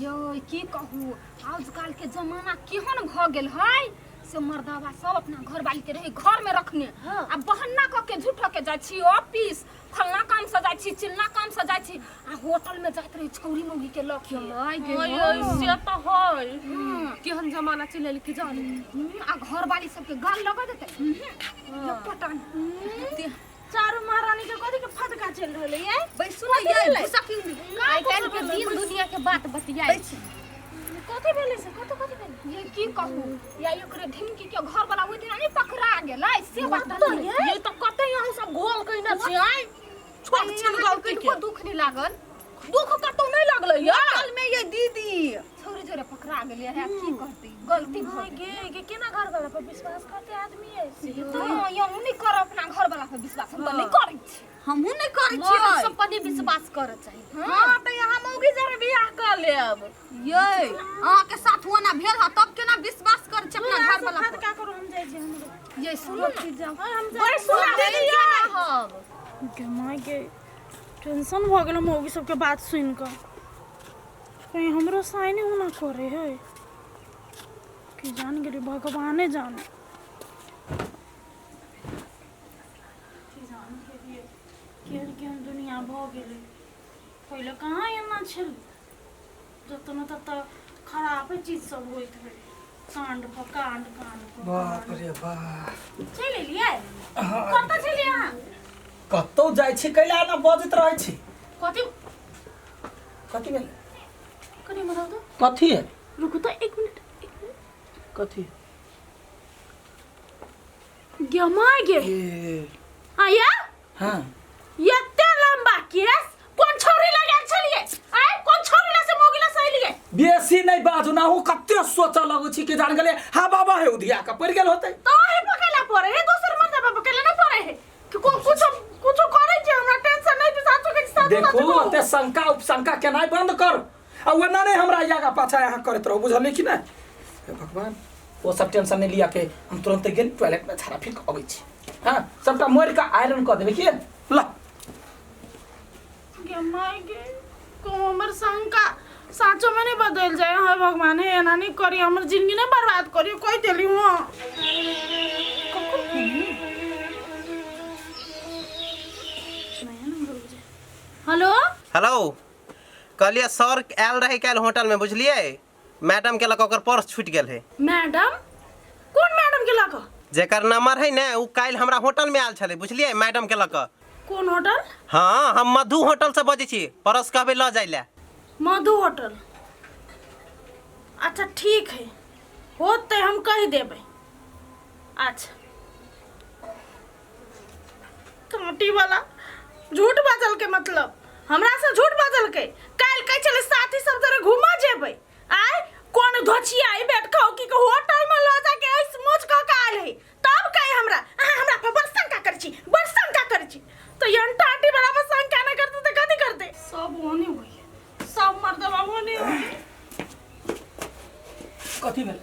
यौ की कहू, आजकल के जमाना केहन भऽ गेल है से मर्दावा सब अपना घरवाली के रहे घर में रखने। आ बहन्ना कऽ के झूठो के जाइ छी ऑफिस, फलना काम से जाइ छी, चिलना काम से जाइ छी, आ होटल में जाइत रही छौरी मौगी के लऽ के। यै, से तऽ है। केहन जमाना चलि एलै कि जाने। आ घरवाली सबके गाल लगा देतै। पता नहीं। चारू महारानी के कथी के फटका चलि रहलै यै? बैसू ने यै, भूसा क्यों नहीं? आइ काल्हि के दिन दुनिया के बात बतियाइ छी। कथी भेलै से? कथी कथी भेलै? ये की कहू या, ओकरे ढिमकी के घर वाला ओहि दिना नहीं पकड़ा गेलै से बात। ये तऽ कते अहाँ सब घोल कइने छी आइ छोट छिन गलती के। कनिको दुख नहीं लागल? दुख कतौ नहि लगलै यै? होटल में ये दीदी छौरी जोरे पकड़ा गेलै है, की कहती, गलती भऽ गेलै। गे गे, केना घर वाला पर विश्वास करते आदमी है से? हँ, यौ नहि कर अपना घर वाला पर विश्वास, हम तऽ नहि करै छी। हमहूँ नहीं करै मरद छियै। सब पर नहि विश्वास करऽ चाही। हँ, तऽ यहाँ मौगी जरे बियाह कऽ लेब। ये अहाँ के साथ होना भेल ह, तब केना विश्वास करै छी अपना घर वाला पर? का करू, हम जाइ छी हमरो। ये सुनू ने। बैसू ने दीदी यै। गे माय गे, टेंशन भऽ गेल मौगी सबके बात सुनि कऽ। कहीं हमरो साइने होना करे है कि जान गेली, भगवाने जाने की जान गेलियै केहन केहन दुनिया भऽ गेलै। पहिले कहाँ एना छलै? जतऽ ने ततऽ खराबे चीज सब होइत रहै, कांड पर कांड, कांड पर बाप कांड। रे बाप। चलि एलियै? कतऽ छलियै अहाँ? कतौ जाइ छी कैला एना बजैत रहै छी? कथी? कथी भेलै? कनि बताउ तऽ। कथी है? रुकू तऽ, एक मिनट, एक मिनट। कथी? गे माय गे। ए। आया। हाँ। एते लंबा केस कोन छौरी लगायल छलियै आय? कोन छौरी ला से मोगिला से एलियै? बेसी नहीं बाजू ना, हूँ कते सोचऽ लगै छी कि जान गेलै हा बाबा हे उधिया के पड़ि गेल होतै। तो हे पकेला पड़े हे, दोसर मर्दा पर पकेला ना पड़े हे कि को कुछ कुछ करे छै। हमरा टेंशन नहीं, तू साचो के साथ। देखू, ओते शंका उपशंका केनाइ बंद कर आ ओना नहीं हमरा आगा पाछा यहाँ करैत रहू, बुझलियै कि नहि? हे भगवान, ओ सब टेंशन नहीं लिया के हम तुरंत गेल टॉयलेट में झाड़ा फेंक अबै छी। हाँ, सबटा मोड़ि कऽ आयरन कऽ देबै की ल। गे माय गे, को हमर शंका साचो में नहीं बदल जाए। हाँ भगवान, हे एना नहीं करी, हमर जिंदगी नहीं बर्बाद करी, कोई देली हुआ। हेलो। हेलो, कहलियै सर आयल रहे काल्हि होटल में, बुझलियै? मैडम के लऽ कऽ ओकर पर्स छूटि गेल है। मैडम? कोन मैडम के लऽ कऽ? जेकर नंबर है ने, ओ काल्हि हमरा होटल में आयल छलै, बुझलियै? मैडम के लऽ कऽ। कोन होटल? हाँ, हम मधु होटल से बजै छी। पर्स कहबै लऽ जाइ लए। मधु होटल, अच्छा ठीक है, होतै हम कहि देबै। अच्छा, काँटी वाला झूठ बाजल के मतलब हमरा से झूठ बाजल के। काल्हि कहै छलै साथी सब जरे घूमऽ जेबै, आय कोन धोछिया आई बैठ खाओ की होटल में लऽ जाके ऐस मौज कऽ के आयल है। तब कहे हमरा अहाँ हमरा पर बड़ शंका करै छी, बड़ शंका करै छी। तऽ यहन टाटी वाला पर शंका नहि करतै तऽ कथी करतै? सब ओने होइए, सब मर्दबा ओने होइए। कथी भेलै?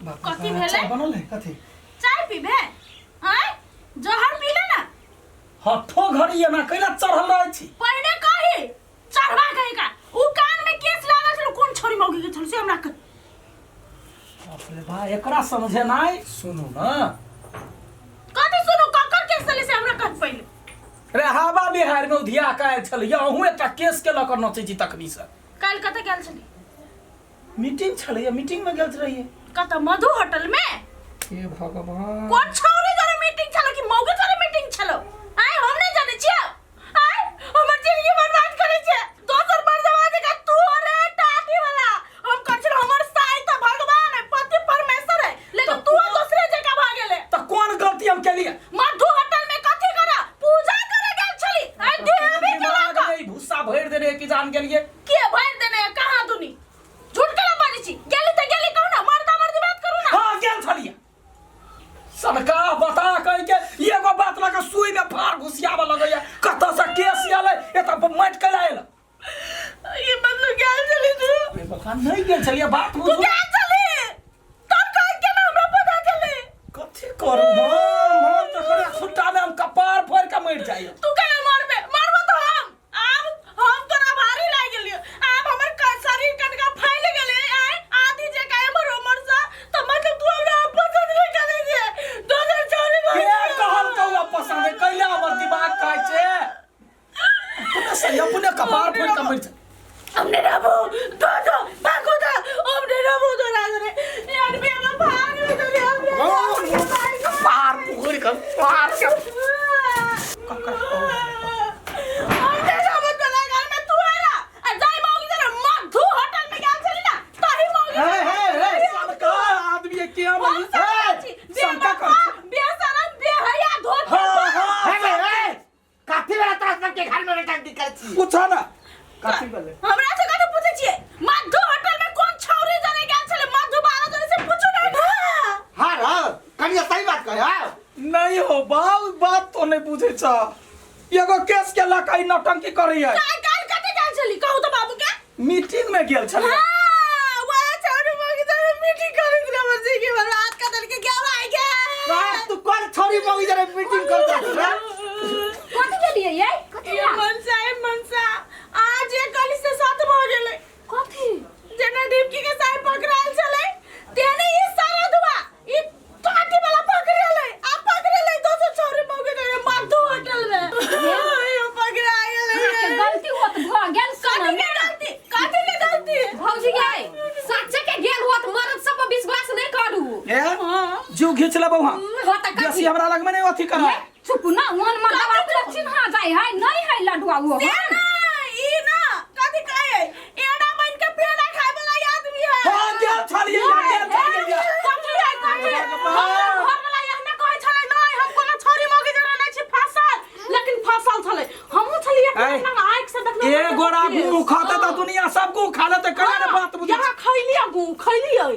बाप रे कथी बाप, भेलै? चाय बनल है कथी? चाय पीबे? आय जहर पी ले ना। हठो घड़ी एना कैला चढ़ल रहै छी? पहिने कही चढ़वा कही का उ कान में केस लागल छल, कोन छोरी मौगी के छल से हमरा कह। बाप रे बा, एकरा समझेनाइ। सुनू ना। कथी सुनू? ककर केस छलै से हमरा कह पहिले। रे, हवा बिहार में उधिया के आयल छलै, अहूँ एकटा केस के लऽ कऽ नचै छी तखनी से। काल्हि कतऽ गेल छली? मीटिंग छलैया, मीटिंग में गेल रहियै। कतऽ, मधु होटल में? हे भगवान। कोन छौरी जरे मीटिंग छलो कि मौगी जरे मीटिंग छलो? आय हम नहीं जाने छियो। आय हमर जिंदगी बर्बाद करे छे दोसर मर्दवा जका तू रे टाटी वाला। हम कहै छलो हमर साई त भगवान है, पति परमेश्वर है, लेकिन तऽ तू दोसरे जगह भा गेले। तऽ कोन गलती हम केलियै? मधु होटल में कथी करा पूजा करे गेल छली? आय देवी के दिमाग लगा में ई भूसा भरि देने कि जान गेलियै। के भरि देने है? कहाँ दुनी झूठ केना बाजै छी? गेली तऽ गेली कहू ना, मर्दा मर्दी बात करू ना। हाँ, गेल छलियै। सनका बता कह के एगो बात लगा सुई में फाड़ घुसियाबऽ लगैया। कतऽ से केस एलै, एतऽ माटि कैला एल? ये मतलब गेल छली तू? ए बका, नहीं गेल छलियै, बात तू बुझू। गेल छली तब कह के ना हमरा पता चले। कथी करू हम? हम तऽ करा खुट्टा में हम कपार फोड़ के मरि जाइए। तू केना मरबे? मरबो तो हम। आब हम तोरा भारी लागि गेलियो। आब हमर हमने रहबो दो दो भागो दा हमने रहबो तोरा जरे यार भी हम भाग रे तो हमने पार पुगड़ कर पार के हमने रहबो तोरा घर में तू है ना आ जाई मौगी जरे मधु होटल में गेल छली ना ताही मौगी हे हे हे सनका आदमी है के हम हम सब छी शंका कर बेशरम बेहया धोखे हाँ हाँ हे हे हे काफी बेला तोरा सबके घर में नौटंकी करै छी पूछा ना काफी बोले हमरा से कथी पूछै छियै मधु होटल में कोन छौरी जरे गेल छलै मधु बाला जरे से पूछू ना हाँ हाँ कनिया सही बात कहे हाँ नहीं हो बाल बात तो नहीं बुझे छ एगो केस के लका ई नौटंकी करै है काल काल कथी गेल छली कहू तो बाबू के मीटिंग में गेल छलै हाँ वह छौरी मौगी जरे मीटिंग करैत रहे हमर जी के रात का दल के क्या भाई के बाप, तू कौन छोरी मौगी जरे मीटिंग करता है कथी गेलियै यै कथी ये मनसा ए मनसा आज ये कल से साथ भऽ गेलै कथी जेना डिपकी के साहेब पकड़ायल छलै तेने ई सारा दुआ ई काटी वाला पकड़ेलै आ पकड़ेलै दोसर छौरी मौगी जरे मधु होटल में यो पकड़ा गेलै अहाँके गलती होत भऽ गेल कथी के गलती कथी के गलती भौजी गे सच्चे के गेल होत मर्द सब पर विश्वास नहीं करू ए जीव घींच लेबौ हम हो त बेसी कथी हमरा लग में नहीं अथी करा चुप ना ओहन मर्दवा पूरा चिन्हा जाय है नहीं है लडुआ वो से ना ई ना कथी कहे एड़ा बन के पेड़ा खाए वाला ई आदमी है हाँ गेल छलियै गेल छलियै कथी है कथी हमरा घर वाला एहने कहै छलै नहीं हम कोनो छौरी मौगी जरा नहीं छी फसल लेकिन फसल छलै हमहूँ छलियै ऐ, अपना आँखि से देखलहुँ ए गोरा गु खाते त दुनिया सब गु खा लेते कना ने बात बुझे यहाँ खैलियै गु खैलियै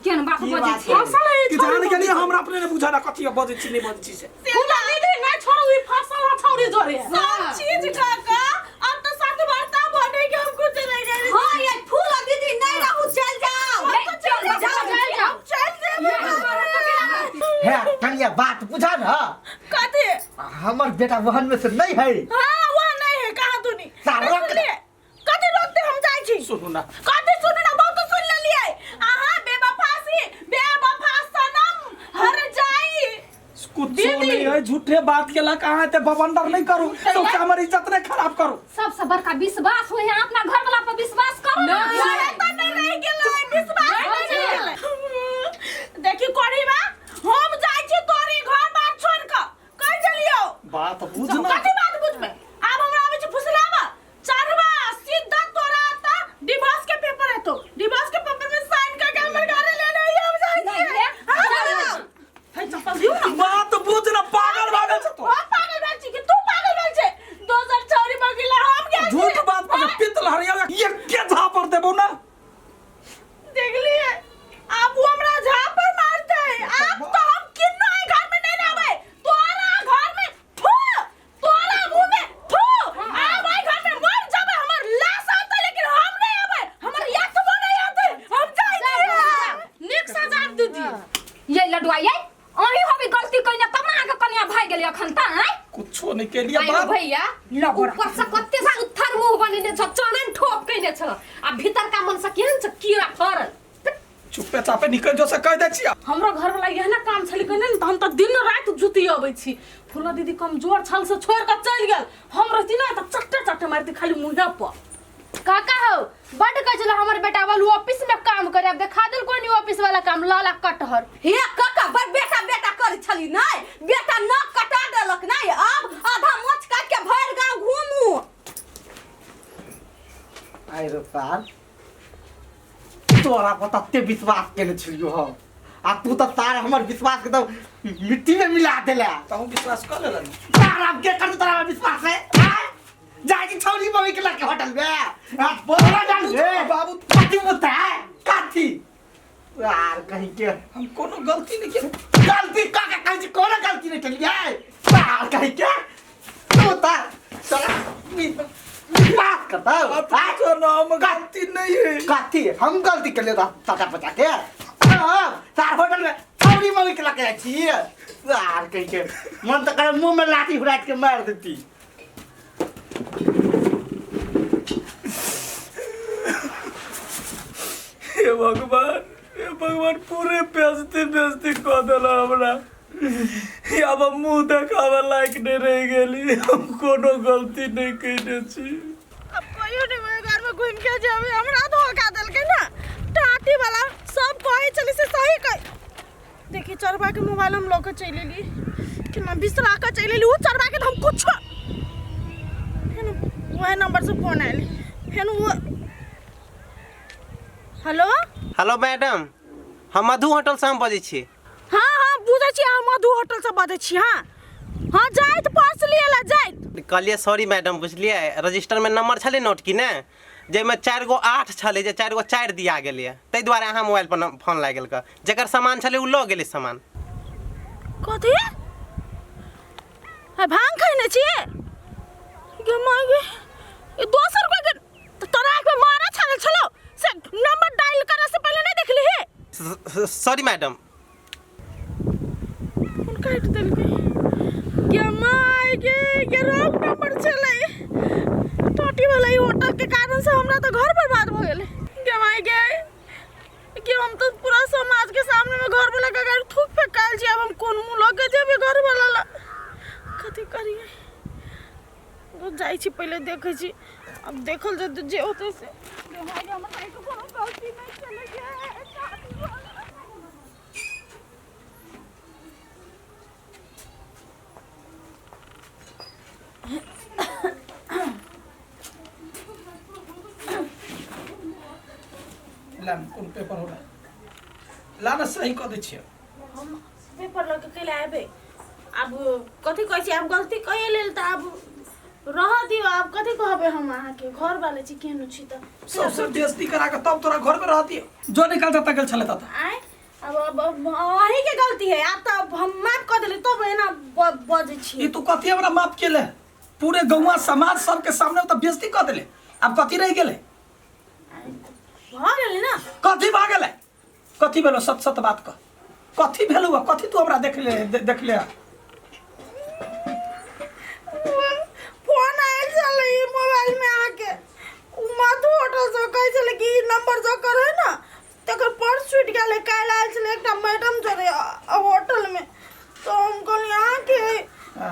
केहन बात की बजै बात छी है? फसल है कि जान के लिए हमरा अपने ने बुझा ना कथी बजै छी नहीं बजै छी से पूजा दीदी नहीं छोड़ू ई फसल है छौरी जोरे सब चीज काका अब तो साथ वार्ता बने के हम कुछ नहीं करी हाँ ये फूल दीदी नहीं रहू चल जाओ नहीं, चल जाओ, चल जाओ। चल जेबै हे कनिया बात बुझा ना कथी हमर बेटा वहन में से नहीं है हाँ वहाँ नहीं है कहाँ दुनी सारा नहीं सुनलियै? कथी रोकते हम जाइ छी सुनू ना कथी सुनू ना बहुत सुन लेलियै अहाँ बेवफासी बेवफा सनम हर जाई कुछ नहीं है झूठे बात के लक अहाँ ते बवंडर नहीं करू तो हमर इज्जत नहीं खराब करू सबसे बड़का विश्वास होय है अपना घर वाला पर विश्वास करू ना वहे तो नहीं रहि गेलै विश्वास नहीं रहि गेलै देखी कोढ़ीबा हम जाइ छी तोरी घर बार छोड़ क कहि देलियौ बात बुझ ना कथी बात बुझबै आब हमरा आबै छै फुसलाबऽ चढ़बा सीधा तोरा आता डिवोर्स के पेपर हेतो डिवोर्स के पेपर में साइन करके हमर घरे ले ले हम जाइ छी हां हे चप्पल दियौ ना बात बुझ ना पागल भागल छ तो हम पागल भेल छी कि तू पागल भेल छै दोसर छौरी मगिला हम गेल छी। झूठ बात पर पित्त लहरिया एके झापर देबौ ना देखलिए आब वो हमरा झापर मारतै आब तो हम किन्नो एहि घर में नहीं रहबै तोरा घर में थू तोरा मुंह में थू आब एहि घर में मर जेबै हमर लाश आतै लेकिन हम नहीं अबै हमर यातबो नहीं आतै हम जाइ छियै नीक सजा दीदी ये लडुआ ये अहीं होबी गलती कइने तब ना अहाँके कनिया भागि गेलै अखन त आँय कुछो नहीं के लिए आइयो बात भैया ऊपर से कते सुथर मुंह बनेने छ चनन ठोप कइने छ आ भीतर का मन से केहन छ कीड़ा फरल चुप्पे चापे निकल जो से कह दे छिया हमरो घर वाला यह ना काम छली कहने ने त हम त दिन रात जुती अबै छी फूला दीदी कमजोर छल से छोड़ के चलि गेल हम रहती ना त चट्टे चट्टे मारती खाली मुँहे पर काका हो बड कहै छलो हमर बेटा वालू ऑफिस में काम करे अब देखा देल कोनी ऑफिस वाला काम लाला कटहर हे काका बड़ बेटा बेटा करै छली नहीं बेटा नख कटा देलक नहीं अब आधा मोछ काट के भरि गाँव घूमू आइ रे साल तोरा पर तते विश्वास केने छलियो हम आ तू तऽ सार हमर विश्वास के तऽ मिट्टी में मिला देला तहु विश्वास कर लेलन तारा के कर तोरा पर विश्वास है आय? जाइ छी छौरी मम्मी के लड़के होटल में आ बोला डाल रे बाबू कथी बुता है कथी यार कहीं के हम कोनो गलती नहीं के गलती का के कहीं छी कोनो गलती नहीं केलियै यार कहीं के तू तऽ तोरा विश्वास करता तो नाम गलती नहीं है कथी हम गलती कर लियो टाटा पचा के हाँ, तार होटल में छौरी मम्मी के लके जाइ छी यार कहीं के मन तऽ करे मुंह में लाठी हुराइत के मार देती हे भगवान हे भगवान पूरे बेइज्जती बेइज्जती कऽ देला हमरा आब हम मुँह देखाबऽ लायक नहि रहि गेली हम कोनो गलती नहि कयने छी अब कहियो नहीं मोर घर में के जेबै हमरा धोखा देलकै ना टाटी वाला सब कहै छलै से सही कह देखी चरबा के मोबाइल हम लऽ के चलि एली केना बिसरा के चलि एली ओ चरबा के तऽ हम कुछो फेन वएह नंबर से फोन आयल फेन वो हेलो हेलो मैडम हम मधु होटल से हम बजै छी हाँ हाँ बुझै छी अहाँ मधु होटल से बजै छी हाँ हाँ जाइत पर्स लिए ला जाइत कहलियै सॉरी मैडम बुझलियै रजिस्टरमे नंबर छलै नोट की ने जाहिमे 4 गो 8 छलै जे 4 गो 4 दिया गेलैए ताहि दुआरे अहाँ मोबाइल पर फोन लागि गेल जकर सामान छलै ओ लऽ गेलै सामान कथी है भांग खैने छियै गे माय गे ई दोसर कोई के तोरा आँख में मारा छानल छलो से नंबर डायल करे से पहले नहीं देखली हे सॉरी मैडम फोन काटि देलकै गे माय गे गे रॉन्ग नंबर छलै टोटी वाला ई होटल के कारण से हमरा तो घर बर्बाद भ गेलै गे माय गे कि हम तो पूरा समाज के सामने में घर वाला के अगर थूक फेंकायल छी अब हम कोन मुँह लऽ के जेबै घर वाला ला कथी करियै जाइ छी पहिले देखै छी अब देखल जेतै जे होतै से गे माय गे हमर भाइके कोनो गलती नहि छलै गे ला ने, कोन पेपर होला ला ने सही कऽ दै छियै हम पेपर लऽ के कैला एबै आब कथी कहै छी आब गलती कए लेल तऽ आब रह दियौ आब कथी कहबै हम अहाँके घर वाले छी केहनो छी तऽ सबसे बेइज्जती करा के तब तोरा घर में रहती जो निकाल जता गेल छले तता आँय अब अब अब अहीँके गलती है आब तऽ हम माफ कऽ देली तब एना बजै ई छी तू कथी हमरा माफ केले पूरे गौवा समाज सबके सामने तऽ बेइज्जती कऽ देले आब कथी रहि गेलै भऽ गेलै ने कथी भऽ गेलै कथी भेलो सत सत बात कह कथी भेलो कथी तू हमरा देख ले देख ले फोन आयल छलै ई मोबाइल में अहाँके उ मधु होटल से कहै छलै कि ई नंबर जकर है ने तकर पर्स छूटि गेलै काल्हि आयल छलै एकटा मैडम जोरे होटल में तऽ हम कहलियै अहाँके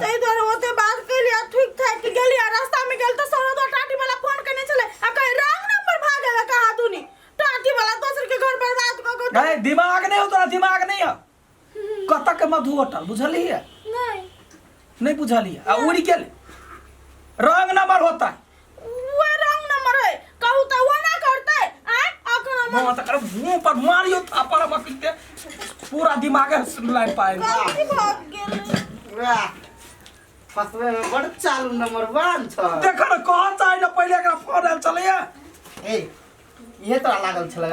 ताहि दुआरे ओते बात कैली आ थुकि थाकि के गेली आ रास्ता में गेल तऽ सरद टाटी वाला फोन केने छलै आ कहे रॉन्ग नंबर भऽ गेल कहाँ दुनी टाटी वाला दोसर के घर बर्बाद कऽ कऽ नहीं दिमाग नहीं हो तोरा दिमाग नहीं हो कतऽ के मधु होटल बुझलियै नहीं नहीं बुझलियै आ उड़ि गेल रंग नंबर होता है वो रॉन्ग नंबर है कहू तऽ वो ना करतै आय अखन हम मुँह तऽ मुँह पर मारियो थापड़ हम अखन पूरा दिमाग लाइन पाए गलती भऽ गेल वाह फसबे में बड़ चालू नंबर वन छ देखो ने कह चाहे ना पहिले एकरा फोन आयल छलैया ए इहे तोरा लागल छलै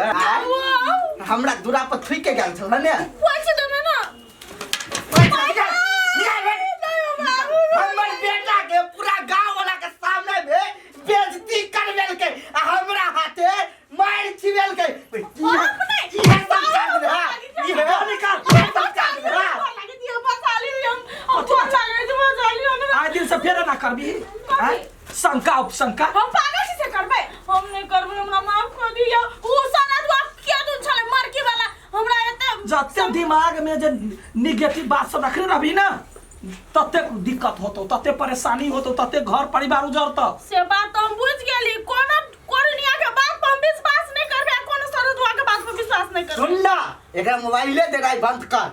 हमरा दूरा पर थुकि के गेल छल ने पैसा देबै ना हमर बेटा के पूरा गांव वाला के सामने में बेइज्जती करवेलकै आ हमरा हाथे मारि छिवेलकै इहे संस्कार भेलै, हाँ? इहे इहे संस्कार भेलै, हाँ? आइ दिन से फेर एना करबी आँय? शंका उपशंका हम पागल छी से करबै हम नहि करबै हमरा माफ कर दियौ उ सनद बाप किया दुन छलै मरकी वाला हमरा एते जते दिमाग में जे निगेटिव बात सब रखने रहबी ना ततेक दिक्कत होतो तते परेशानी होतो तते घर परिवार उजड़तो से बात तो हम बुझ गेली कोनो कोरनिया के बात पर हम विश्वास नहीं करबै आ कोनो सरदुआ के बात पर विश्वास नहीं करबै सुन ना एकरा मोबाइले देनाइ बंद कर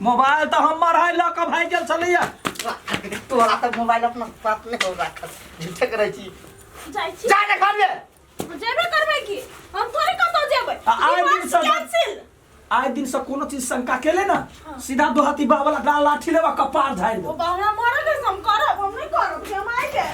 मोबाइल तऽ हमर है लऽ कऽ भागि गेल छलैया तोरा तऽ मोबाइल अपना साथ नहि हो राखल झूठे करै छी जाइ छी जा ने घर में जेबे करबै की हम थोड़े कतौ जेबै आ आइ दिन से कैंसिल आइ दिन से कोनो चीज शंका केले ना सीधा दोहाती बाह वाला डाल लाठी लेबा कपार झाड़ि ओ दो बा हमरा मरल है से हम करब हम नहीं करब हम आइ के